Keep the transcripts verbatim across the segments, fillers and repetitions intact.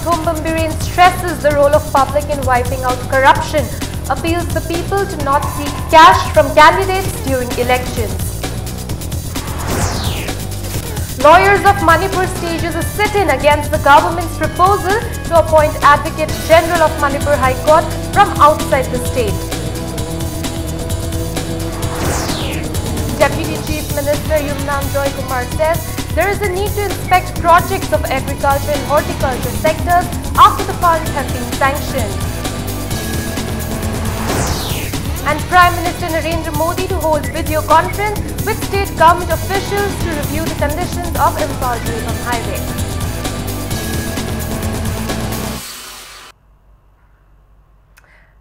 Thombam Biren stresses the role of public in wiping out corruption, appeals the people to not seek cash from candidates during elections. Lawyers of Manipur stages a sit-in against the government's proposal to appoint Advocate General of Manipur High Court from outside the state. Deputy Chief Minister Yumnam Joy Kumar says there is a need to inspect projects of agriculture and horticulture sectors after the funds have been sanctioned. And Prime Minister Narendra Modi to hold video conference with state government officials to review the conditions of Imphal Jiribam Highway.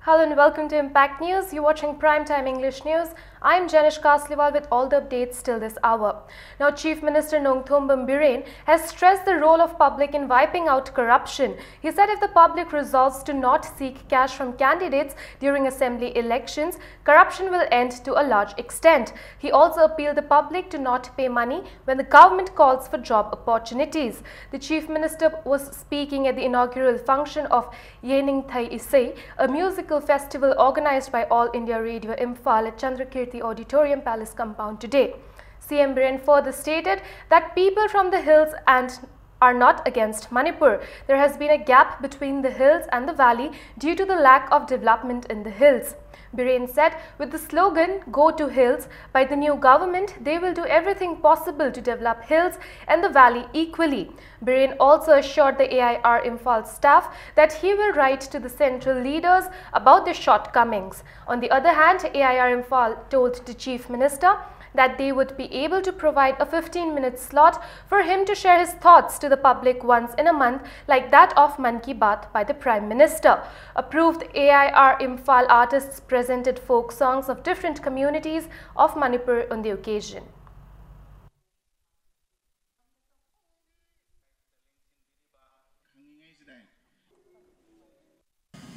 Hello and welcome to Impact News. You're watching Prime Time English News. I'm Janish Kasliwal with all the updates till this hour. Now, Chief Minister Nongthombam Biren has stressed the role of public in wiping out corruption. He said if the public resolves to not seek cash from candidates during assembly elections, corruption will end to a large extent. He also appealed the public to not pay money when the government calls for job opportunities. The Chief Minister was speaking at the inaugural function of Yeningthai Isei, a musical festival organized by All India Radio Imphal at Chandrakirti Auditorium Palace compound today. C M Biren further stated that people from the hills and are not against Manipur. There has been a gap between the hills and the valley due to the lack of development in the hills. Biren said, with the slogan "Go to Hills" by the new government, they will do everything possible to develop hills and the valley equally. Biren also assured the A I R Imphal staff that he will write to the central leaders about their shortcomings. On the other hand, A I R Imphal told the Chief Minister that they would be able to provide a fifteen-minute slot for him to share his thoughts to the public once in a month, like that of Mann Ki Baat by the Prime Minister. Approved A I R Imphal artists presented folk songs of different communities of Manipur on the occasion.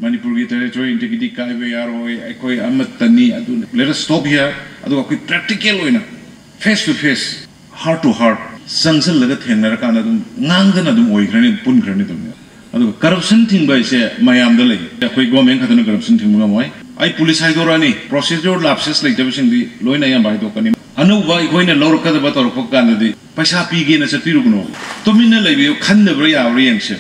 ꯃꯅꯤꯄꯨꯔꯒꯤ territorial integrity ꯀꯥꯏꯕ ꯌꯥꯔꯣꯏ, ꯑꯩꯈꯣꯏ ꯑꯃꯠꯇꯅꯤ, ꯑꯗꯨꯅ let us stop here. ꯑꯗꯨꯒ ꯑꯩꯈꯣꯏ practical ꯑꯣꯏꯅ face to face, heart to heart ꯆꯪꯁꯤꯜꯂꯒ ꯊꯦꯡꯅꯔꯀꯥꯟꯗ ꯑꯗꯨꯝ ꯉꯥꯡꯗꯅ ꯑꯗꯨꯝ ꯑꯣꯏꯈ꯭ꯔꯅꯤ, ꯄꯨꯟꯈ꯭ꯔꯅꯤ ꯑꯗꯨꯝ꯫ ꯑꯗꯨꯒ ꯀꯔꯞꯁꯟ ꯊꯤꯡꯕ ꯍꯥꯏꯁꯦ ꯃꯌꯥꯝꯗ ꯂꯩ꯫ ꯑꯩꯈꯣꯏ ꯒꯣꯔꯃꯦꯟ ꯈꯛꯇꯅ ꯀꯔꯞꯁꯟ ꯊꯤꯡꯕ ꯉꯝꯃꯣꯏ꯫ ꯑꯩ ꯄꯨꯂꯤꯁ ꯍꯥꯏꯗꯣꯔꯛꯑꯅꯤ, ꯄ꯭ꯔꯣꯁꯤꯗ꯭ꯌꯨꯔ ꯂꯥꯞꯁꯦꯁ ꯂꯩꯇꯕꯁꯤꯡꯗꯤ ꯂꯣꯏꯅ ꯑꯌꯥꯝꯕ ꯍꯥꯏꯗꯣꯛꯀꯅꯤ꯫ ꯑꯅꯧꯕ ꯑꯩꯈꯣꯏꯅ ꯂꯧꯔꯛꯀꯗꯕ ꯇꯧꯔꯛꯄ ꯀꯥꯟꯗꯗꯤ ꯄꯩꯁꯥ ꯄꯤꯒꯦꯅ ꯆꯠꯄꯤꯔꯨꯒꯅꯣ꯫ ꯇꯨꯃꯤꯟꯅ ꯂꯩꯕꯤꯌꯨ, ꯈꯟꯗꯕ꯭ꯔꯥ ꯌꯥꯕ꯭ꯔꯥ ꯌꯦꯡꯁꯦ꯫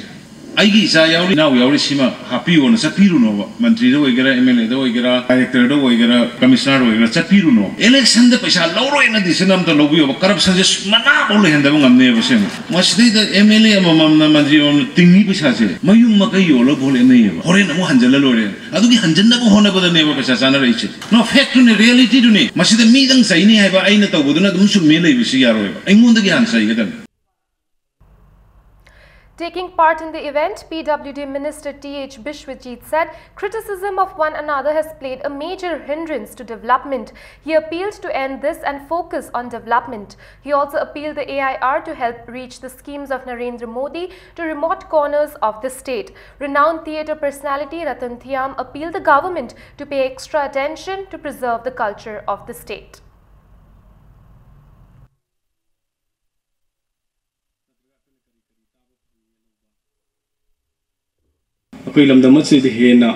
ꯑꯩꯒꯤ ꯏꯆꯥ ꯌꯥꯎꯔꯤ, ꯏꯅꯥꯎ ꯌꯥꯎꯔꯤ, ꯁꯤꯃ ꯍꯥꯞꯄꯤꯌꯣꯅ ꯆꯠꯄꯤꯔꯨꯅꯣꯕ꯫ ꯃꯟꯇ꯭ꯔꯤꯗ ꯑꯣꯏꯒꯦꯔꯥ, ꯑꯦꯝ ꯑꯦꯜ ꯑꯦꯗ ꯑꯣꯏꯒꯦꯔꯥ, ꯗꯥꯏꯔꯦꯛꯇꯔꯗ ꯑꯣꯏꯒꯦꯔꯥ, ꯀꯃꯤꯁꯅꯔ ꯑꯣꯏꯒꯦꯔꯥ, ꯆꯠꯄꯤꯔꯨꯅꯣ꯫ ꯏꯂꯦꯛꯁꯟꯗ ꯄꯩꯁꯥ ꯂꯧꯔꯣꯏꯅ ꯗꯤꯁꯤꯖꯟ ꯑꯝꯇ ꯂꯧꯕꯤꯌꯣꯕ꯫ ꯀꯔꯞꯁꯟꯁꯦ ꯃꯅꯥꯐꯥꯎ ꯂꯩꯍꯟꯗꯕ ꯉꯝꯅꯦꯕ ꯁꯦꯡꯅ꯫ ꯃꯁꯤꯗꯩꯗ ꯑꯦꯝ ꯑꯦꯜ ꯑꯦ ꯑꯃꯃꯝꯅ, ꯃꯟꯇ꯭ꯔꯤ ꯑꯃꯃꯝꯅ ꯇꯤꯡꯉꯤ ꯄꯩꯁꯥꯁꯦ ꯃꯌꯨꯝ ꯃꯀꯩ ꯌꯣꯜꯂꯒ ꯚꯣꯠ ꯂꯦꯞꯅꯩꯌꯦꯕ꯫ ꯍꯣꯔꯦꯟ ꯑꯃꯨꯛ ꯍꯟꯖꯜꯂ ꯂꯣꯏꯔꯦ꯫ ꯑꯗꯨꯒꯤ ꯍꯟꯖꯟꯅꯕ ꯍꯣꯠꯅꯕꯗꯅꯦꯕ ꯄꯩꯁꯥ ꯆꯥꯅꯔꯛꯏꯁꯦ꯫ ꯅꯣ, ꯐꯦꯛꯇꯨꯅꯤ, ꯔꯤꯌꯦꯂꯤꯇꯤꯗꯨꯅꯤ꯫ ꯃꯁꯤꯗ ꯃꯤꯗꯪ ꯆꯩꯅꯤ ꯍꯥꯏꯕ ꯑꯩꯅ ꯇꯧꯕꯗꯨꯅ ꯑꯗꯨꯝ ꯆꯨꯝꯃꯦ ꯂꯩꯕꯁꯤ ꯌꯥꯔꯣꯏꯕ꯫ ꯑꯩꯉꯣꯟꯗꯒꯤ ꯍꯥꯟꯅ ꯆꯩꯒꯗꯕꯅꯤ꯫ Taking part in the event, P W D Minister T H Bishwajit said criticism of one another has played a major hindrance to development. He appealed to end this and focus on development. He also appealed the A I R to help reach the schemes of Narendra Modi to remote corners of the state. Renowned theatre personality Ratan Thiam appealed the government to pay extra attention to preserve the culture of the state. ꯑꯩꯈꯣꯏ ꯂꯝꯗꯝ ꯑꯁꯤꯗ ꯍꯦꯟꯅ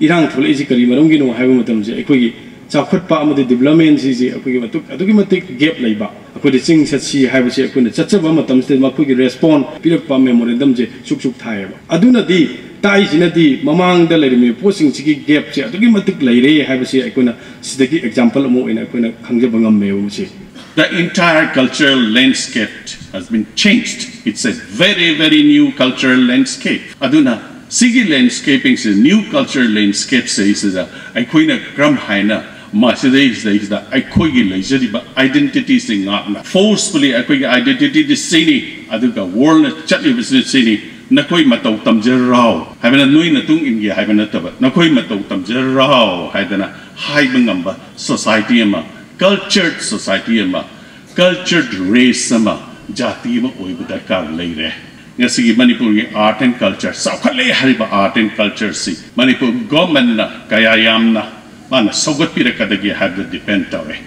ꯏꯔꯥꯡ ꯊꯣꯛꯂꯛꯏꯁꯤ ꯀꯔꯤ ꯃꯔꯝꯒꯤꯅꯣ ꯍꯥꯏꯕ ꯃꯇꯝꯁꯦ, ꯑꯩꯈꯣꯏꯒꯤ ꯆꯥꯎꯈꯠꯄ ꯑꯃꯗꯤ ꯗꯤꯕꯂꯞꯃꯦꯟꯁꯤꯁꯦ ꯑꯩꯈꯣꯏꯒꯤ ꯃꯇꯨꯡ ꯑꯗꯨꯛꯀꯤ ꯃꯇꯤꯛ ꯒꯦꯞ ꯂꯩꯕ꯫ ꯑꯩꯈꯣꯏꯗ ꯆꯤꯡ ꯆꯠꯁꯤ ꯍꯥꯏꯕꯁꯦ ꯑꯩꯈꯣꯏꯅ ꯆꯠꯆꯕ ꯃꯇꯝꯁꯤꯗ ꯃꯈꯣꯏꯒꯤ ꯔꯦꯁꯄꯣꯟ ꯄꯤꯔꯛꯄ ꯃꯦꯃꯣꯔꯦꯟꯗꯝꯁꯦ ꯁꯨꯛ ꯁꯨꯛ ꯊꯥꯏꯌꯦꯕ꯫ ꯑꯗꯨꯅꯗꯤ ꯇꯥꯛꯏꯁꯤꯅꯗꯤ ꯃꯃꯥꯡꯗ ꯂꯩꯔꯝꯃꯤꯕ ꯄꯣꯠꯁꯤꯡꯁꯤꯒꯤ ꯒꯦꯞꯁꯦ ꯑꯗꯨꯛꯀꯤ ꯃꯇꯤꯛ ꯂꯩꯔꯦ ꯍꯥꯏꯕꯁꯤ ꯑꯩꯈꯣꯏꯅ ꯁꯤꯗꯒꯤ ꯑꯦꯛꯖꯥꯝꯄꯜ ꯑꯃ ꯑꯣꯏꯅ ꯑꯩꯈꯣꯏꯅ ꯈꯪꯖꯕ ꯉꯝꯃꯦꯕ ꯃꯁꯤ꯫ The entire cultural landscape has been changed. It's a very, very new cultural landscape. ꯑꯗꯨꯅ ꯁꯤꯒꯤ ꯂꯦꯟꯁ꯭ꯀꯦꯄꯤꯡꯁꯦ, ꯅ꯭ꯌꯨ ꯀꯜꯆꯔ ꯂꯦꯟꯁ꯭ꯀꯦꯞꯁꯦ ꯁꯤꯗ ꯑꯩꯈꯣꯏꯅ ꯀꯔꯝ ꯍꯥꯏꯅ ꯃꯁꯤꯗꯩꯁꯤꯗꯩꯁꯤꯗ ꯑꯩꯈꯣꯏꯒꯤ ꯂꯩꯖꯔꯤꯕ ꯑꯥꯏꯗꯦꯟꯇꯤꯇꯤꯁꯦ ꯉꯥꯛꯅ, ꯐꯣꯔꯁꯐꯨꯂꯤ ꯑꯩꯈꯣꯏꯒꯤ ꯑꯥꯏꯗꯦꯟꯇꯤꯇꯤꯗꯤ ꯁꯤꯅꯤ, ꯑꯗꯨꯒ ꯋꯥꯔꯜꯅ ꯆꯠꯂꯤꯕꯁꯤꯅ ꯁꯤꯅꯤ, ꯅꯈꯣꯏ ꯃꯇꯧ ꯇꯝꯖꯔꯥꯎ ꯍꯥꯏꯕꯅ, ꯅꯣꯏ ꯃꯇꯨꯡ ꯏꯟꯒꯦ ꯍꯥꯏꯕ ꯅꯠꯇꯕ, ꯅꯈꯣꯏ ꯃꯇꯧ ꯇꯝꯖꯔꯥꯎ ꯍꯥꯏꯗꯅ ꯍꯥꯏꯕ ꯉꯝꯕ ꯁꯣꯁꯥꯏꯇꯤ ꯑꯃ, ꯀꯜꯆꯔꯗ ꯁꯣꯁꯥꯏꯇꯤ ꯑꯃ, ꯀꯜꯆꯔꯗ ꯔꯦꯁ ꯑꯃ, ꯖꯥꯇꯤ ꯑꯃ ꯑꯣꯏꯕ ꯗꯔꯀꯥꯔ ꯂꯩꯔꯦ꯫ ꯉꯁꯤꯒꯤ ꯃꯅꯤꯄꯨꯔꯒꯤ ꯑꯥꯔꯠ ꯑꯦꯟ ꯀꯜꯆꯔ, ꯆꯥꯎꯈꯠꯂꯦ ꯍꯥꯏꯔꯤꯕ ꯑꯥꯔꯠ ꯑꯦꯟ ꯀꯜꯆꯔꯁꯤ ꯃꯅꯤꯄꯨꯔ ꯒꯣꯔꯃꯦꯟꯅ ꯀꯌꯥ ꯌꯥꯝꯅ ꯃꯥꯅ ꯁꯧꯒꯠꯄꯤꯔꯛꯀꯗꯒꯦ ꯍꯥꯏꯕꯗ ꯗꯤꯄꯦꯟ ꯇꯧꯔꯦ꯫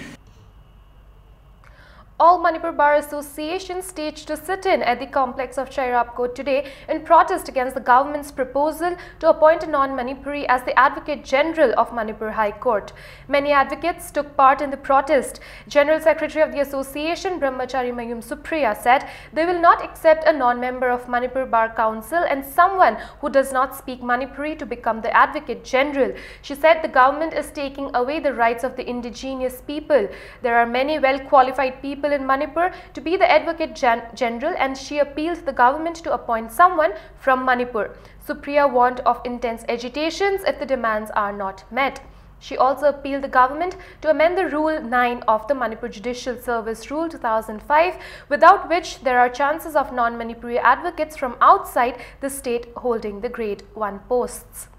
All Manipur Bar Association staged a sit-in at the complex of Chairapko today in protest against the government's proposal to appoint a non-Manipuri as the Advocate General of Manipur High Court. Many advocates took part in the protest. General Secretary of the association, Brahmachari Mayum Supriya, said they will not accept a non-member of Manipur Bar Council and someone who does not speak Manipuri to become the Advocate General. She said the government is taking away the rights of the indigenous people. There are many well-qualified people in Manipur to be the Advocate Gen- General, and she appealed the government to appoint someone from Manipur. Supriya warned of intense agitations if the demands are not met. She also appealed the government to amend the Rule nine of the Manipur Judicial Service Rule two thousand five, without which there are chances of non-Manipuri advocates from outside the state holding the Grade one posts.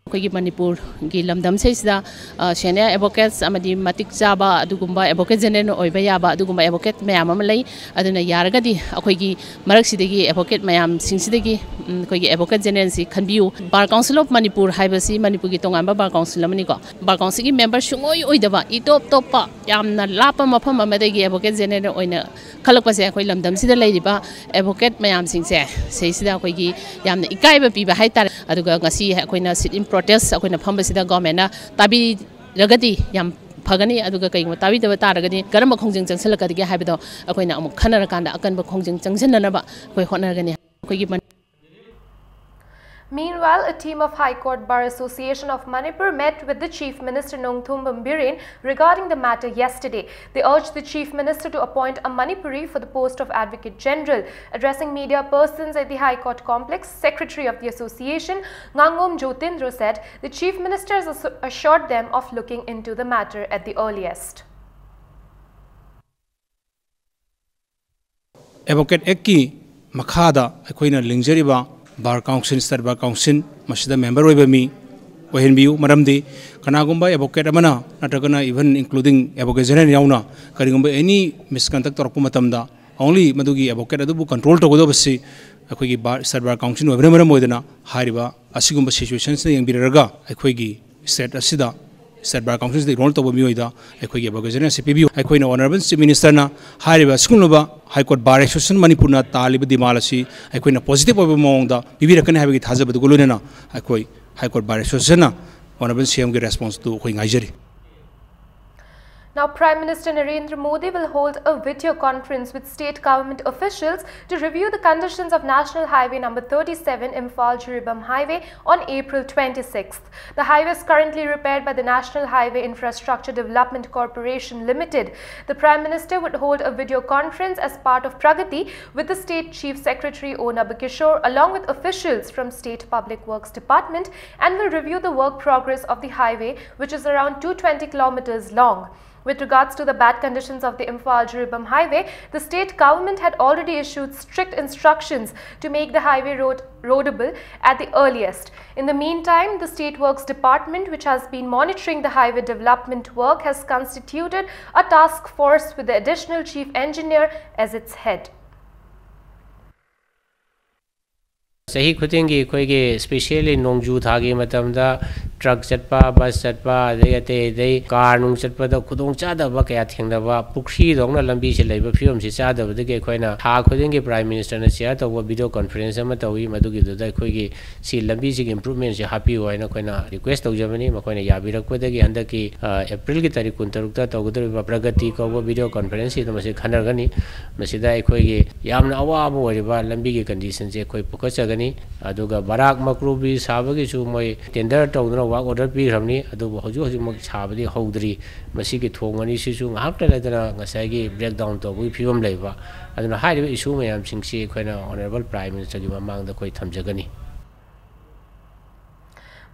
ꯑꯩꯈꯣꯏꯒꯤ ꯃꯅꯤꯄꯨꯔꯒꯤ ꯂꯝꯗꯝꯁꯤꯗꯩꯁꯤꯗ senior ꯑꯦꯗꯚꯣꯀꯦꯠꯁ ꯑꯃꯗꯤ ꯃꯇꯤꯛ ꯆꯥꯕ ꯑꯗꯨꯒꯨꯝꯕ advocate general ꯑꯣꯏꯕ ꯌꯥꯕ ꯑꯗꯨꯒꯨꯝꯕ advocate ꯃꯌꯥꯝ ꯑꯃ ꯂꯩ꯫ ꯑꯗꯨꯅ ꯌꯥꯔꯒꯗꯤ ꯑꯩꯈꯣꯏꯒꯤ ꯃꯔꯛꯁꯤꯗꯒꯤ ꯑꯦꯗꯚꯣꯀꯦꯠ ꯃꯌꯥꯝꯁꯤꯡꯁꯤꯗꯒꯤ ꯎꯝ, ꯑꯩꯈꯣꯏꯒꯤ ꯑꯦꯗꯚꯣꯀꯦꯠ ꯖꯦꯅꯔꯦꯜꯁꯤ ꯈꯟꯕꯤꯌꯨ꯫ ꯕꯥꯔ ꯀꯥꯎꯟꯁꯤꯜ ꯑꯣꯐ ꯃꯅꯤꯄꯨꯔ ꯍꯥꯏꯕꯁꯤ ꯃꯅꯤꯄꯨꯔꯒꯤ ꯇꯣꯉꯥꯟꯕ ꯕꯥꯔ ꯀꯥꯎꯟꯁꯤꯜ ꯑꯃꯅꯤꯀꯣ꯫ ꯕꯥꯔ ꯀꯥꯎꯟꯁꯤꯜꯒꯤ ꯃꯦꯝꯕꯔ ꯁꯨꯡꯑꯣꯏ ꯑꯣꯏꯗꯕ ꯏꯇꯣꯞ ꯇꯣꯞꯄ ꯌꯥꯝꯅ ꯂꯥꯞꯄ ꯃꯐꯝ ꯑꯃꯗꯒꯤ ꯑꯦꯗꯚꯣꯀꯦꯠ ꯖꯦꯅꯔꯦꯜ ꯑꯣꯏꯅ ꯈꯜꯂꯛꯄꯁꯦ ꯑꯩꯈꯣꯏ ꯂꯝꯗꯝꯁꯤꯗ ꯂꯩꯔꯤꯕ ꯑꯦꯗꯚꯣꯀꯦꯠ ꯃꯌꯥꯝꯁꯤꯡꯁꯦ ꯁꯤꯁꯤꯗ ꯑꯩꯈꯣꯏꯒꯤ ꯌꯥꯝꯅ ꯏꯀꯥꯏꯕ ꯄꯤꯕ ꯍꯥꯏꯇꯥꯔꯦ꯫ ꯑꯗꯨꯒ ꯉꯁꯤ ꯑꯩꯈꯣꯏꯅ ꯁꯤꯠ ꯏꯟ ꯄ꯭ꯔꯣꯇꯦꯁ ꯑꯩꯈꯣꯏꯅ ꯐꯝꯕꯁꯤꯗ ꯒꯣꯔꯃꯦꯟꯅ ꯇꯥꯕꯤꯔꯒꯗꯤ ꯌꯥꯝ ꯐꯒꯅꯤ꯫ ꯑꯗꯨꯒ ꯀꯩꯒꯨꯝꯕ ꯇꯥꯕꯤꯗꯕ ꯇꯥꯔꯒꯗꯤ ꯀꯔꯝꯕ ꯈꯣꯡꯖꯪ ꯆꯪꯁꯤꯜꯂꯛꯀꯗꯒꯦ ꯍꯥꯏꯕꯗꯣ ꯑꯩꯈꯣꯏꯅ ꯑꯃꯨꯛ ꯈꯟꯅꯔꯀꯥꯟꯗ ꯑꯀꯟꯕ ꯈꯣꯡꯖꯪ ꯆꯪꯁꯤꯟꯅꯅꯕ ꯑꯩꯈꯣꯏ ꯍꯣꯠꯅꯒꯅꯤ꯫ ꯑꯩꯈꯣꯏꯒꯤ money- Meanwhile, a team of High Court Bar Association of Manipur met with the Chief Minister Nongthombam Biren regarding the matter yesterday. They urged the Chief Minister to appoint a Manipuri for the post of Advocate General. Addressing media persons at the High Court complex, Secretary of the Association, Ngangom Jyotendra, said the Chief Minister has assu- assured them of looking into the matter at the earliest. Advocate ꯑꯦꯛꯀꯤ ꯃꯈꯥꯗ ꯑꯩꯈꯣꯏꯅ ꯂꯤꯡꯖꯔꯤꯕ bar council, state bar council, ꯃꯁꯤꯗ member ꯑꯣꯏꯕ ꯃꯤ ꯑꯣꯏꯍꯟꯕꯤꯌꯨ꯫ ꯃꯔꯝꯗꯤ ꯀꯅꯥꯒꯨꯝꯕ advocate ꯑꯃꯅ, ꯅꯠꯇ꯭ꯔꯒꯅ even including advocate general ꯌꯥꯎꯅ, ꯀꯔꯤꯒꯨꯝꯕ any misconduct ꯇꯧꯔꯛꯄ ꯃꯇꯝꯗ, only ꯃꯗꯨꯒꯤ ꯑꯦꯗꯚꯣꯀꯦꯠ ꯑꯗꯨꯕꯨ ꯀꯟꯇ꯭ꯔꯣꯜ ꯇꯧꯒꯗꯕꯁꯤ ꯑꯩꯈꯣꯏꯒꯤ ꯕꯥꯔ, ꯁ꯭ꯇꯦꯠ ꯕꯥꯔ ꯀꯥꯎꯟꯁꯤꯜ ꯑꯣꯏꯕꯅ ꯃꯔꯝ ꯑꯣꯏꯗꯨꯅ, ꯍꯥꯏꯔꯤꯕ ꯑꯁꯤꯒꯨꯝꯕ ꯁꯤꯆꯨꯋꯦꯁꯟꯁꯤꯅ ꯌꯦꯡꯕꯤꯔꯒ ꯑꯩꯈꯣꯏꯒꯤ ꯁ꯭ꯇꯦꯠ ꯑꯁꯤꯗ ꯁ꯭ꯇꯦꯠ ꯕꯥꯔ ꯀꯥꯎꯟꯁꯤꯜꯁꯤꯗ ꯏꯟꯔꯣꯜ ꯇꯧꯕ ꯃꯤꯑꯣꯏꯗ ꯑꯩꯈꯣꯏꯒꯤ ꯑꯦꯕꯣꯀꯦꯁꯤ ꯁꯤ ꯄꯤꯕꯤꯌꯨ꯫ ꯑꯩꯈꯣꯏꯅ ꯑꯣꯅꯔꯦꯕꯜ ꯆꯤꯐ ꯃꯤꯅꯤꯁꯇꯔꯅ ꯍꯥꯏꯔꯤꯕ ꯑꯁꯤꯒꯨꯝꯂꯕ ꯍꯥꯏ ꯀꯣꯔꯠ ꯕꯥꯔ ꯑꯦꯁꯣꯁꯤꯌꯦꯁꯟ ꯃꯅꯤꯄꯨꯔꯅ ꯇꯥꯜꯂꯤꯕ ꯗꯤꯃꯥꯟ ꯑꯁꯤ ꯑꯩꯈꯣꯏꯅ ꯄꯣꯖꯤꯇꯤꯚ ꯑꯣꯏꯕ ꯃꯑꯣꯡꯗ ꯄꯤꯕꯤꯔꯛꯀꯅꯤ ꯍꯥꯏꯕꯒꯤ ꯊꯥꯖꯕꯗꯨꯒ ꯂꯣꯏꯅꯅ ꯑꯩꯈꯣꯏ ꯍꯥꯏ ꯀꯣꯔꯠ ꯕꯥꯔ ꯑꯦꯁꯣꯁꯤꯌꯦꯁꯟꯅ ꯑꯣꯅꯔꯦꯕꯜ ꯁꯤ ꯑꯦꯝꯒꯤ ꯔꯦꯁꯄꯣꯟꯁꯇꯨ ꯑꯩꯈꯣꯏ ꯉꯥꯏꯖꯔꯤ꯫ Now, Prime Minister Narendra Modi will hold a video conference with state government officials to review the conditions of National Highway number thirty-seven, Imphal Jiribam Highway, on April twenty-sixth. The highway is currently repaired by the National Highway Infrastructure Development Corporation Limited. The Prime Minister would hold a video conference as part of Pragati with the state chief secretary O Nabakishore, along with officials from State Public Works Department, and will review the work progress of the highway, which is around two twenty kilometers long. With regards to the bad conditions of the Imphal Jiribam highway, the state government had already issued strict instructions to make the highway road roadable at the earliest. In the meantime, the State Works Department, which has been monitoring the highway development work, has constituted a task force with the additional chief engineer as its head. ꯆꯍꯤ ꯈꯨꯗꯤꯡꯒꯤ ꯑꯩꯈꯣꯏꯒꯤ, specially ꯅꯣꯡꯖꯨ ꯊꯥꯒꯤ ꯃꯇꯝꯗ truck ꯆꯠꯄ, bus ꯆꯠꯄ, ꯑꯗꯩ ꯑꯇꯩ ꯑꯇꯩ ꯀꯥꯔ ꯅꯨꯡ ꯆꯠꯄꯗ ꯈꯨꯗꯣꯡ ꯆꯥꯗꯕ ꯀꯌꯥ ꯊꯦꯡꯅꯕ, ꯄꯨꯈ꯭ꯔꯤꯗꯧꯅ ꯂꯝꯕꯤꯁꯤ ꯂꯩꯕ ꯐꯤꯕꯝꯁꯤ ꯆꯥꯗꯕꯗꯒꯤ ꯑꯩꯈꯣꯏꯅ ꯊꯥ ꯈꯨꯗꯤꯡꯒꯤ Prime Minister ꯅ share ꯇꯧꯕ video conference ꯑꯃ ꯇꯧꯏ꯫ ꯃꯗꯨꯒꯤꯗꯨꯗ ꯑꯩꯈꯣꯏꯒꯤ ꯁꯤ ꯂꯝꯕꯤꯁꯤꯒꯤ improvement ꯁꯤ ꯍꯥꯞꯄꯤꯌꯨ ꯍꯥꯏꯅ ꯑꯩꯈꯣꯏꯅ request ꯇꯧꯖꯕꯅꯤ꯫ ꯃꯈꯣꯏꯅ ꯌꯥꯕꯤꯔꯛꯄꯗꯒꯤ ꯍꯟꯗꯛꯀꯤ, ꯑ, April ꯒꯤ ꯇꯥꯔꯤꯛ ꯀꯨꯟꯇꯔꯨꯛꯇ ꯇꯧꯒꯗꯧꯔꯤꯕ ꯄ꯭ꯔꯒꯇꯤ ꯀꯧꯕ video conference ꯁꯤꯗ ꯃꯁꯤ ꯈꯟꯅꯒꯅꯤ꯫ ꯃꯁꯤꯗ ꯑꯩꯈꯣꯏꯒꯤ ꯌꯥꯝꯅ ꯑꯋꯥꯕ ꯑꯣꯏꯔꯤꯕ ꯂꯝꯕꯤꯒꯤ condition ꯁꯦ ꯑꯩꯈꯣꯏ ꯐꯨꯀꯠꯆꯒꯅꯤ꯫ ꯑꯗꯨꯒ ꯕꯔꯥꯛ ꯃꯀ꯭ꯔꯣꯕꯤ ꯁꯥꯕꯒꯤꯁꯨ ꯃꯣꯏ tender ꯇꯧꯗꯨꯅ work order ꯄꯤꯈ꯭ꯔꯕꯅꯤ, ꯑꯗꯨꯕꯨ ꯍꯧꯖꯤꯛ ꯍꯧꯖꯤꯛꯃꯛ ꯁꯥꯕꯗꯤ ꯍꯧꯗ꯭ꯔꯤ꯫ ꯃꯁꯤꯒꯤ ꯊꯣꯡ ꯑꯅꯤꯁꯤꯁꯨ ꯉꯥꯏꯍꯥꯛꯇ ꯂꯩꯇꯅ ꯉꯁꯥꯏꯒꯤ breakdown ꯇꯧꯕꯒꯤ ꯐꯤꯕꯝ ꯂꯩꯕ꯫ ꯑꯗꯨꯅ ꯍꯥꯏꯔꯤꯕ issue ꯃꯌꯥꯝꯁꯤꯡꯁꯤ ꯑꯩꯈꯣꯏꯅ Honourable Prime Minister ꯒꯤ ꯃꯃꯥꯡꯗ ꯑꯩꯈꯣꯏ ꯊꯝꯖꯒꯅꯤ꯫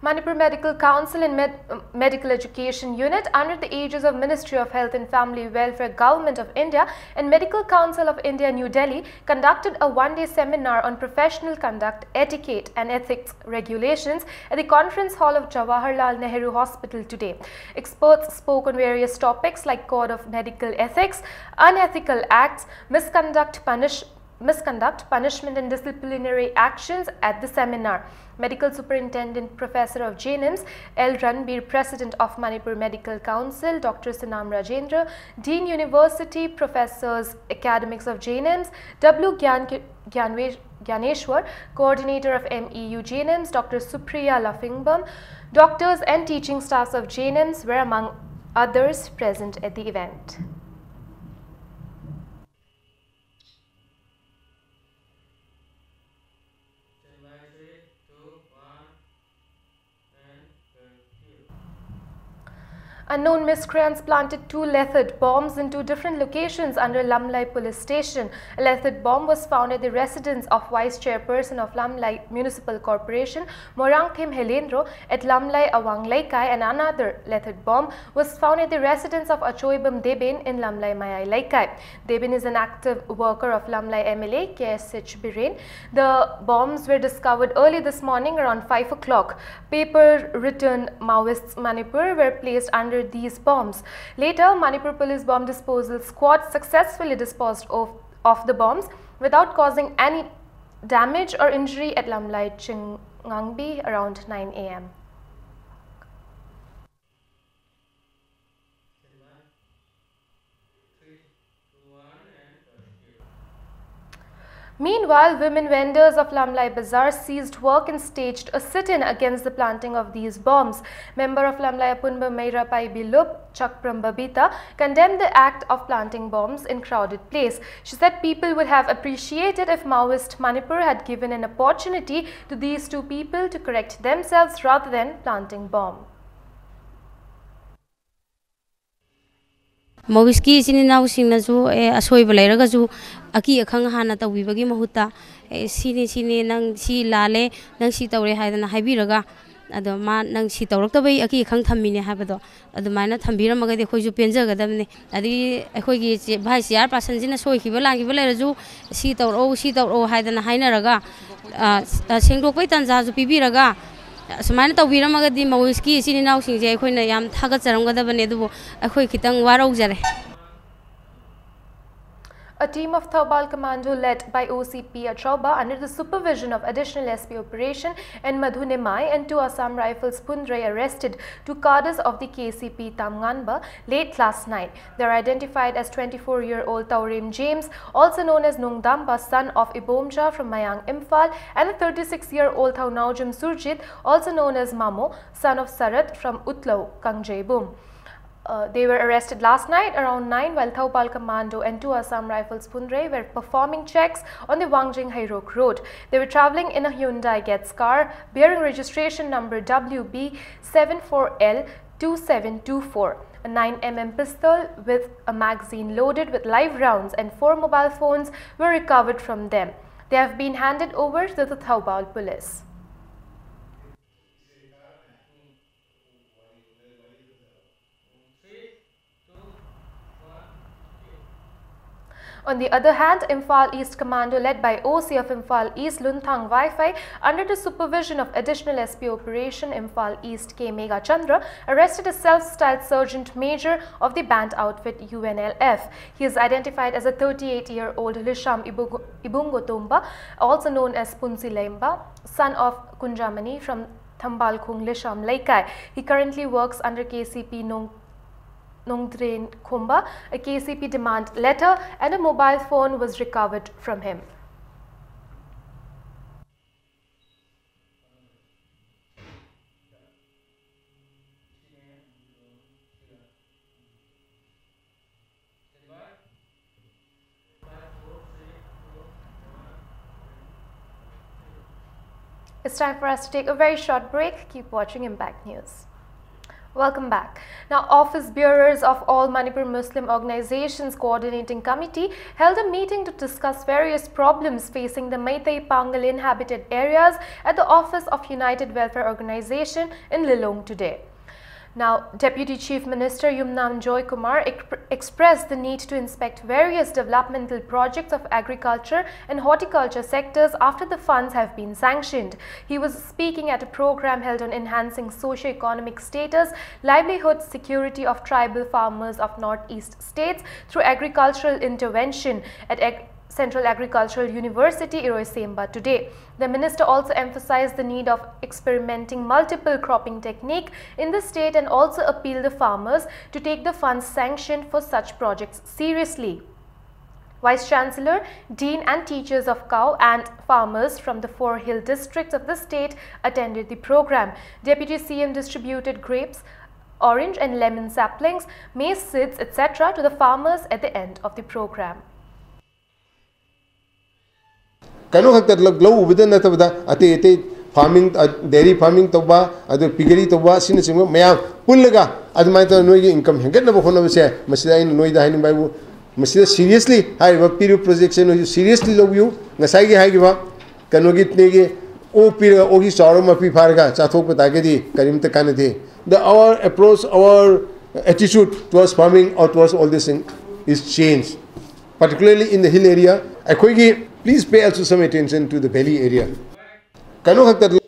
Manipur Medical Council and Med- Medical Education Unit, under the aegis of Ministry of Health and Family Welfare, Government of India, and Medical Council of India, New Delhi, conducted a one-day seminar on professional conduct, etiquette, and ethics regulations at the conference hall of Jawaharlal Nehru Hospital today. Experts spoke on various topics like code of medical ethics, unethical acts, misconduct punish- Misconduct, Punishment and Disciplinary Actions at the seminar. Medical Superintendent Professor of JNIMS, L Ranbir, President of Manipur Medical Council, Doctor Sunam Rajendra, Dean University, Professors, Academics of JNIMS, W Gyan-, Gyanwe-, Gyaneshwar, Coordinator of MEU JNIMS, Doctor Supriya Lafingbam, doctors and teaching staffs of JNIMS were among others present at the event. Unknown miscreants planted two lethal bombs in two different locations under Lamlai Police Station. A lethal bomb was found at the residence of Vice Chairperson of Lamlai Municipal Corporation, Morangthem Helendro, at Lamlai Awang Leikai, and another lethal bomb was found at the residence of Achoibam Deben in Lamlai Mayai Leikai. Deben is an active worker of Lamlai M L A K S H Biren. The bombs were discovered early this morning around five o'clock. Paper written "Maoists Manipur" were placed under these bombs. Later, Manipur Police Bomb Disposal Squad successfully disposed of, of the bombs without causing any damage or injury at Lamlai Chingangbi around nine a m. Meanwhile, women vendors of Lamlai Bazaar ceased work and staged a sit-in against the planting of these bombs. Member of Lamlai Apunba Meira Paibi Lup, Chakpram Babita, condemned the act of planting bombs in crowded place. She said people would have appreciated if Maoist Manipur had given an opportunity to these two people to correct themselves rather than planting bomb. ꯃꯧꯏꯁꯀꯤ ꯏꯆꯤꯟ ꯏꯅꯥꯎꯁꯤꯡꯅꯁꯨ, ꯑꯦ, ꯑꯁꯣꯏꯕ ꯂꯩꯔꯒꯁꯨ ꯑꯀꯤ ꯑꯈꯪ ꯍꯥꯟꯅ ꯇꯧꯕꯤꯕꯒꯤ ꯃꯍꯨꯠꯇ, "ꯑꯦ, ꯁꯤꯅꯤ, ꯁꯤꯅꯤ, ꯅꯪ ꯁꯤ ꯂꯥꯜꯂꯦ, ꯅꯪ ꯁꯤ ꯇꯧꯔꯦ" ꯍꯥꯏꯗꯅ ꯍꯥꯏꯕꯤꯔꯒ, ꯑꯗꯣ ꯃꯥ, "ꯅꯪ ꯁꯤ ꯇꯧꯔꯛꯇꯕꯩ ꯑꯀꯤ ꯑꯈꯪ ꯊꯝꯃꯤꯅꯦ" ꯍꯥꯏꯕꯗꯣ ꯑꯗꯨꯃꯥꯏꯅ ꯊꯝꯕꯤꯔꯝꯃꯒꯗꯤ ꯑꯩꯈꯣꯏꯁꯨ ꯄꯦꯟꯖꯒꯗꯕꯅꯤ꯫ ꯑꯗꯒꯤ ꯑꯩꯈꯣꯏꯒꯤ ꯆꯦ-, ꯚꯥꯏꯁ ꯆꯤꯌꯥꯔ ꯄꯥꯔꯁꯟꯁꯤꯅ ꯁꯣꯏꯈꯤꯕ ꯂꯥꯟꯈꯤꯕ ꯂꯩꯔꯁꯨ, "ꯁꯤ ꯇꯧꯔꯛꯑꯣ, ꯁꯤ ꯇꯧꯔꯛꯑꯣ" ꯍꯥꯏꯗꯅ ꯍꯥꯏꯅꯔꯒ, ꯑ, ꯑ, ꯁꯦꯡꯗꯣꯛꯄꯩ ꯇꯥꯟꯖꯥꯁꯨ ꯄꯤꯕꯤꯔꯒ, ꯑꯁꯨꯃꯥꯏꯅ ꯇꯧꯕꯤꯔꯝꯃꯒꯗꯤ ꯃꯧꯏꯁꯀꯤ ꯏꯆꯤꯟ ꯏꯅꯥꯎꯁꯤꯡꯁꯦ ꯑꯩꯈꯣꯏꯅ ꯌꯥꯝ ꯊꯥꯒꯠꯆꯔꯝꯒꯗꯕꯅꯦ, ꯑꯗꯨꯕꯨ ꯑꯩꯈꯣꯏ ꯈꯤꯇꯪ ꯋꯥꯔꯧꯖꯔꯦ꯫ A team of Thoubal Commando led by O C P Achauba under the supervision of Additional S P Operation and Madhu Nemai and two Assam Rifles Phunrei arrested two cadres of the K C P Tamnganba late last night. They are identified as twenty-four-year-old Taurim James, also known as Nungdamba, son of Ibomja from Mayang Imphal, and a thirty-six-year-old Thaunaojim Surjit, also known as Mamo, son of Sarat from Utlau, Kangjeibum. Uh, they were arrested last night around nine while Thoubal Commando and two Assam Rifles Phunrei were performing checks on the Wangjing Hairok Road. They were traveling in a Hyundai Getz car bearing registration number W B seven four L two seven two four. A nine M M pistol with a magazine loaded with live rounds and four mobile phones were recovered from them. They have been handed over to the Thoubal police. On the other hand, Imphal East Commando, led by O C of Imphal East, Lunthang Vaifai, under the supervision of Additional S P Operation Imphal East K Megha Chandra, arrested a self-styled sergeant major of the band outfit U N L F. He is identified as a thirty-eight-year-old Lisham Ibungo- Ibungotumba, also known as Punsi Lemba, son of Kunjamani from Thambalkhung Lisham Leikai. He currently works under K C P Nong Nongdren Khumba. A K C P demand letter and a mobile phone was recovered from him. It's time for us to take a very short break. Keep watching Impact News. Welcome back. Now, office bearers of All Manipur Muslim Organizations Coordinating Committee held a meeting to discuss various problems facing the Meitei Pangal inhabited areas at the office of United Welfare Organization in Lilong today. Now, Deputy Chief Minister Yumnam Joy Kumar exp- expressed the need to inspect various developmental projects of agriculture and horticulture sectors after the funds have been sanctioned. He was speaking at a program held on enhancing socio-economic status, livelihood security of tribal farmers of northeast states through agricultural intervention at Ag- Central Agricultural University, Iroisemba today. The minister also emphasized the need of experimenting multiple cropping technique in the state and also appealed the farmers to take the funds sanctioned for such projects seriously. Vice Chancellor, Dean and teachers of CAU and farmers from the four hill districts of the state attended the program. Deputy C M distributed grapes, orange and lemon saplings, maize seeds, et cetera to the farmers at the end of the program. ꯀꯩꯅꯣ ꯈꯛꯇ ꯂꯧ ꯎꯕꯗ ꯅꯠꯇꯕꯗ ꯑꯇꯩ ꯑꯇꯩ farming, dairy farming ꯇꯧꯕ, ꯑꯗꯨ piggery ꯇꯧꯕ, ꯑꯁꯤꯅꯆꯤꯡꯕ ꯃꯌꯥꯝ ꯄꯨꯜꯂꯒ ꯑꯗꯨꯃꯥꯏꯅ ꯇꯧꯔꯒ ꯅꯣꯏꯒꯤ income ꯍꯦꯟꯒꯠꯅꯕ ꯍꯣꯠꯅꯕꯁꯦ, ꯃꯁꯤꯗ ꯑꯩꯅ ꯅꯣꯏꯗ ꯍꯥꯏꯅꯤꯡꯕ ꯍꯥꯏꯕꯨ, ꯃꯁꯤꯗ seriously ꯍꯥꯏꯔꯤꯕ ꯄꯤꯔꯤꯕ projectꯁꯦ ꯅꯣꯏꯁꯨ seriously ꯂꯧꯕꯤꯌꯨ꯫ ꯉꯁꯥꯏꯒꯤ ꯍꯥꯏꯈꯤꯕ ꯀꯩꯅꯣꯒꯤ ꯅꯦꯒꯤ ꯑꯣꯛ ꯄꯤꯔꯒ ꯑꯣꯛꯁꯤ ꯆꯥꯎꯔꯒ ꯃꯄꯤ ꯐꯥꯔꯒ ꯆꯥꯊꯣꯛꯄ ꯇꯥꯔꯒꯗꯤ ꯀꯔꯤꯝꯇ ꯀꯥꯟꯅꯗꯦ꯫ The our approach, our attitude towards farming or towards all this thing is changed, particularly in the hill area. ꯑꯩꯈꯣꯏꯒꯤ, please pay also some attention to the valley area. ꯀꯩꯅꯣ ꯈꯛꯇ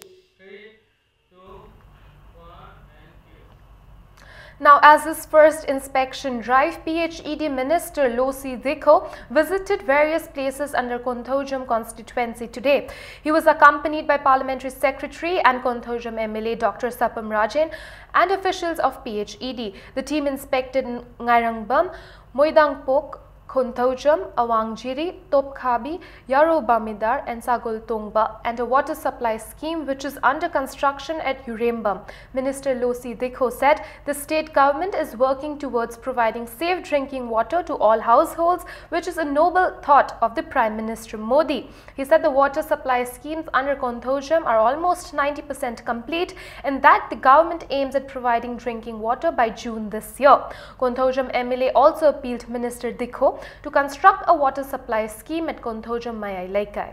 Now, as his first inspection drive, P H E D Minister Losi Dikho visited various places under Konthoujam constituency today. He was accompanied by Parliamentary Secretary and Konthoujam M L A Doctor Sapam Rajen and officials of P H E D. The team inspected Ngairangbam, Moidangpok, Konthoujam, Awangjiri, Topkhabi, Yaro Bamidar and Sagol Tongba and a water supply scheme which is under construction at Urembam. Minister Losi Dikho said the state government is working towards providing safe drinking water to all households, which is a noble thought of the Prime Minister Modi. He said the water supply schemes under Konthoujam are almost ninety percent complete and that the government aims at providing drinking water by June this year. Konthoujam M L A also appealed Minister Dikho to construct a water supply scheme at Konthoujam Mayai Leikai.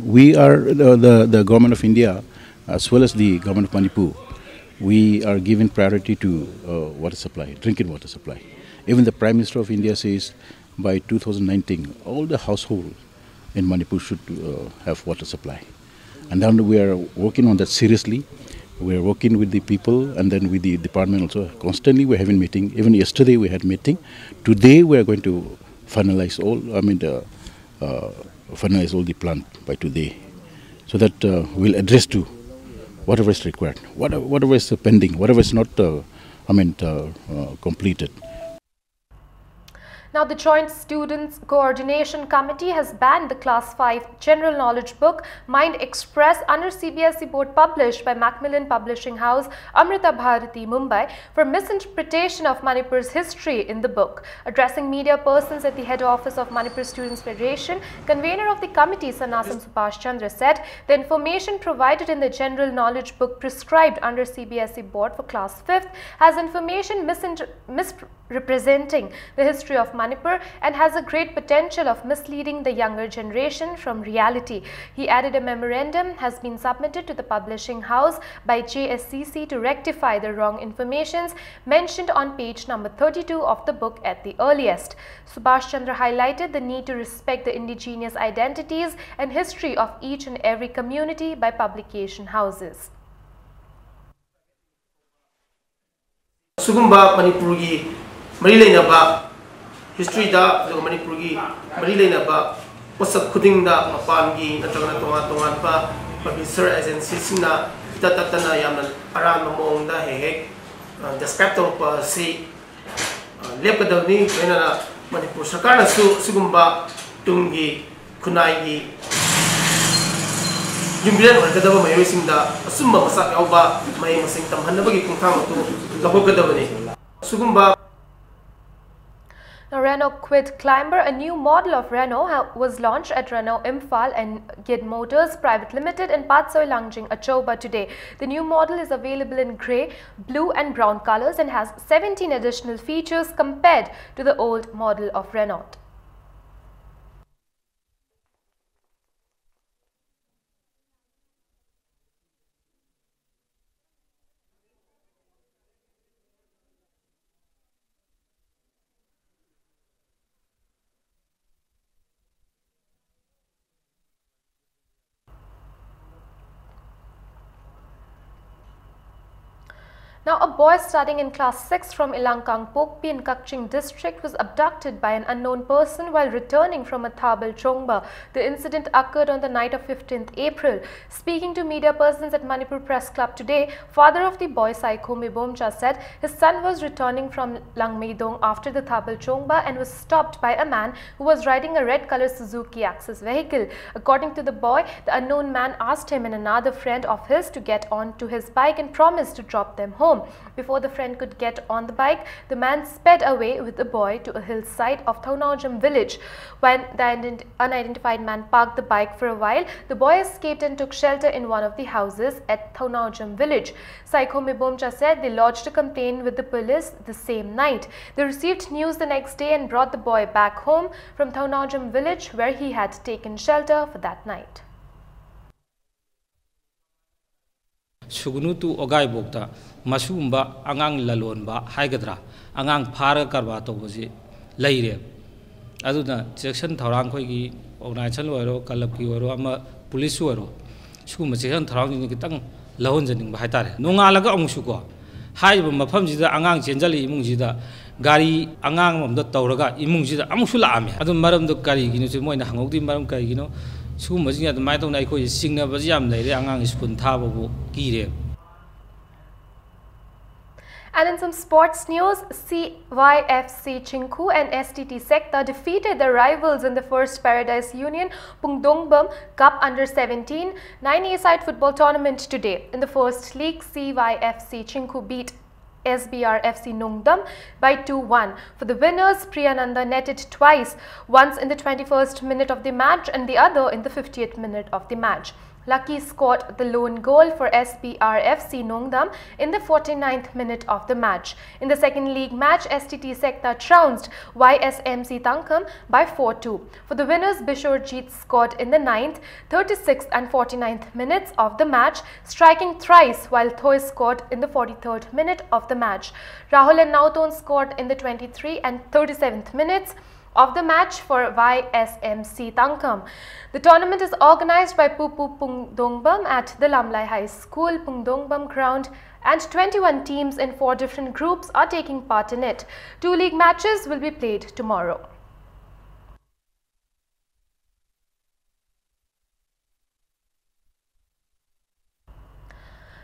We are, the, the, the government of India As well as the government of Manipur, we are giving priority to uh, water supply, drinking water supply. Even the Prime Minister of India says by two thousand nineteen, all the household in Manipur should uh, have water supply. And then we are working on that seriously. We are working with the people and then with the department also. Constantly we're having meeting. Even yesterday we had meeting. Today we are going to finalize all, I mean, the, uh, finalize all the plan by today. So that uh, we'll address to whatever is required, whatever, whatever is pending, whatever is not, uh, I mean, uh, uh, completed. Now, the Joint Students Coordination Committee has banned the Class five General Knowledge book Mind Express under C B S E board, published by Macmillan Publishing House, Amrita Bharati, Mumbai, for misinterpretation of Manipur's history in the book. Addressing media persons at the head office of Manipur Students Federation, convener of the committee, Sanasam Subhash Chandra, said the information provided in the General Knowledge book prescribed under C B S E board for class fifth has information misinter- mis- representing the history of Manipur and has a great potential of misleading the younger generation from reality. He added a memorandum has been submitted to the publishing house by J S C C to rectify the wrong informations mentioned on page number thirty-two of the book at the earliest. Subhash Chandra highlighted the need to respect the indigenous identities and history of each and every community by publication houses. ꯁꯤꯒꯨꯝꯕ ꯃꯅꯤꯄꯨꯔꯒꯤ ꯃꯔꯤ ꯂꯩꯅꯕ ꯍꯤꯁꯇ꯭ꯔꯤꯗ ꯑꯗꯨꯒ ꯃꯅꯤꯄꯨꯔꯒꯤ ꯃꯔꯤ ꯂꯩꯅꯕ ꯄꯣꯠꯁꯛ ꯈꯨꯗꯤꯡꯗ ꯃꯄꯥꯟꯒꯤ ꯅꯠꯇ꯭ꯔꯒꯅ ꯇꯣꯉꯥꯟ ꯇꯣꯉꯥꯟꯕ ꯄꯕ꯭ꯂꯤꯁꯔ ꯑꯦꯖꯦꯟꯁꯤꯁꯤꯡꯅ ꯏꯇꯠ ꯇꯠꯇꯅ ꯌꯥꯝꯅ ꯑꯔꯥꯟꯕ ꯃꯑꯣꯡꯗ ꯍꯦꯛ ꯍꯦꯛ ꯗꯦꯁꯀ꯭ꯔꯥꯏꯕ ꯇꯧꯔꯛꯄ ꯑꯁꯤ ꯂꯦꯞꯀꯗꯕꯅꯤ꯫ ꯂꯣꯏꯅꯅ ꯃꯅꯤꯄꯨꯔ ꯁꯔꯀꯥꯔꯅꯁꯨ ꯑꯁꯤꯒꯨꯝꯕ ꯇꯨꯡꯒꯤ ꯈꯨꯟꯅꯥꯏꯒꯤ ꯌꯨꯝꯕꯤꯔꯦꯟ ꯑꯣꯏꯔꯛꯀꯗꯕ ꯃꯍꯩꯔꯣꯏꯁꯤꯡꯗ ꯑꯆꯨꯝꯕ ꯃꯆꯥꯛ ꯌꯥꯎꯕ ꯃꯍꯩ ꯃꯁꯤꯡ ꯇꯝꯍꯟꯅꯕꯒꯤ ꯈꯣꯡꯊꯥꯡ ꯑꯗꯨ ꯂꯧꯈꯠꯀꯗꯕꯅꯤ꯫ ꯑꯁꯤꯒꯨꯝꯕ Now, Renault Kwid Climber, a new model of Renault, ha- was launched at Renault Imphal and Gid Motors Private Limited in Patsoi Langjing, Achoba today. The new model is available in grey, blue and brown colors and has seventeen additional features compared to the old model of Renault. Now, a boy studying in class six from Ilang Kangpokpi in Kakching district was abducted by an unknown person while returning from a Thabal Chongba. The incident occurred on the night of fifteenth April. Speaking to media persons at Manipur Press Club today, father of the boy, Saikho Mibomcha, said his son was returning from Langmeidong after the Thabal Chongba and was stopped by a man who was riding a red-colored Suzuki Access vehicle. According to the boy, the unknown man asked him and another friend of his to get on to his bike and promised to drop them home. Before the friend could get on the bike, the man sped away with the boy to a hillside of Thounaojam village. When the ident-, unidentified man parked the bike for a while, the boy escaped and took shelter in one of the houses at Thounaojam village. Saikho Mibomcha said they lodged a complaint with the police the same night. They received news the next day and brought the boy back home from Thounaojam village, where he had taken shelter for that night. ꯁꯨꯒꯅꯨ ꯇꯨ ꯑꯣꯒꯥꯏꯕꯣꯛꯇ ꯃꯁꯤꯒꯨꯝꯕ ꯑꯉꯥꯡ ꯂꯂꯣꯟꯕ ꯍꯥꯏꯒꯗ꯭ꯔꯥ, ꯑꯉꯥꯡ ꯐꯥꯔꯒ ꯀꯔꯕꯥꯔ ꯇꯧꯕꯁꯤ ꯂꯩꯔꯦꯕ꯫ ꯑꯗꯨꯅ ꯆꯦꯛꯁꯤꯟ ꯊꯧꯔꯥꯡ ꯑꯩꯈꯣꯏꯒꯤ organization ꯑꯣꯏꯔꯣ, clubꯀꯤ ꯑꯣꯏꯔꯣ, ꯑꯃ police ꯑꯣꯏꯔꯣ, ꯁꯤꯒꯨꯝꯕ ꯆꯦꯛꯁꯤꯟ ꯊꯧꯔꯥꯡꯁꯤꯡꯁꯦ ꯈꯤꯇꯪ ꯂꯧꯍꯟꯖꯅꯤꯡꯕ ꯍꯥꯏꯇꯥꯔꯦ꯫ ꯅꯣꯡꯉꯥꯜꯂꯒ ꯑꯃꯨꯛꯁꯨꯀꯣ, ꯍꯥꯏꯔꯤꯕ ꯃꯐꯝꯁꯤꯗ ꯑꯉꯥꯡ ꯆꯦꯟꯖꯜꯂꯤ ꯏꯃꯨꯡꯁꯤꯗ ꯒꯥꯔꯤ ꯑꯉꯥꯡ ꯑꯃꯗ ꯇꯧꯔꯒ ꯏꯃꯨꯡꯁꯤꯗ ꯑꯃꯨꯛꯁꯨ ꯂꯥꯛꯑꯝꯃꯦ꯫ ꯑꯗꯨ ꯃꯔꯝꯗꯣ ꯀꯔꯤꯒꯤꯅꯣ ꯁꯤ ꯃꯣꯏꯅ ꯍꯪꯍꯧꯗꯦ, ꯃꯔꯝ ꯀꯔꯤꯒꯤꯅꯣ? ꯁꯤꯒꯨꯝꯕꯁꯤꯡ ꯑꯗꯨꯃꯥꯏꯅ ꯇꯧꯅ ꯑꯩꯈꯣꯏꯁꯦ ꯆꯤꯡꯅꯕꯁꯤ ꯌꯥꯝ ꯂꯩꯔꯦ, ꯑꯉꯥꯡꯁꯦ school ꯊꯥꯕꯕꯨ ꯀꯤꯔꯦꯕ꯫ And in some sports news, C Y F C Chingkhu and S T T Sekta defeated their rivals in the first Paradise Union Pungdongbam Cup Under seventeen nine-a-side football tournament today. In the first leg, C Y F C Chingkhu beat S B R F C Nongdam by two one. For the winners, Priyananda netted twice, once in the twenty-first minute of the match and the other in the fiftieth minute of the match. Lucky scored the lone goal for S B R F C Nongdam in the forty-ninth minute of the match. In the second leg match, S T T Sekta trounced Y S M C Tangkham by four two. For the winners, Bishorjit scored in the ninth, thirty-sixth and forty-ninth minutes of the match, striking thrice, while Thoi scored in the forty-third minute of the match. Rahul and Naoton scored in the twenty-three and thirty-seventh minutes. of the match for Y S M C Tangkham. The tournament is organized by Pupu Pungdongbam at the Lamlai High School, Pungdongbam ground, and twenty-one teams in four different groups are taking part in it. Two league matches will be played tomorrow.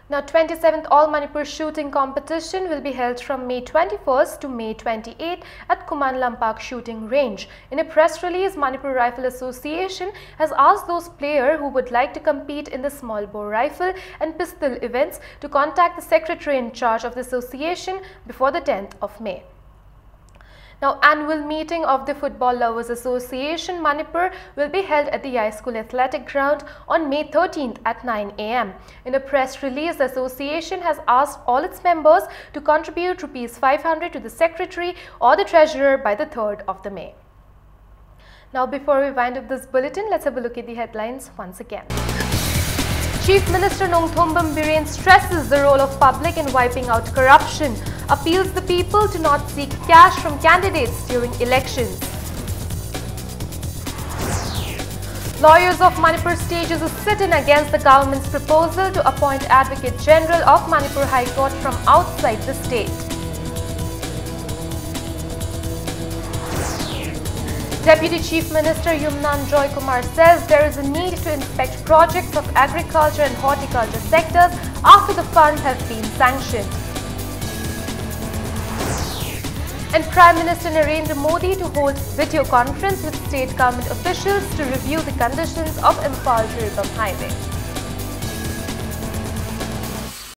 Now, twenty-seventh All Manipur Shooting Competition will be held from May twenty-first to May twenty-eighth at Khuman Lampak Shooting Range. In a press release, Manipur Rifle Association has asked those players who would like to compete in the small bore rifle and pistol events to contact the secretary in charge of the association before the tenth of May. Now, annual meeting of the Football Lovers Association Manipur will be held at the Yai School Athletic Ground on May thirteenth at nine a m. In a press release, the association has asked all its members to contribute rupees five hundred to the secretary or the treasurer by the third of the May. Now, before we wind up this bulletin, let's have a look at the headlines once again. Chief Minister Nongthombam Biren stresses the role of public in wiping out corruption, appeals the people to not seek cash from candidates during elections. Lawyers of Manipur stages a sit-in against the government's proposal to appoint Advocate General of Manipur High Court from outside the state. Deputy Chief Minister Yumnam Joy Kumar says there is a need to inspect projects of agriculture and horticulture sectors after the funds have been sanctioned. And Prime Minister Narendra Modi to hold video conference with state government officials to review the conditions of Imphal-Jiribam highway.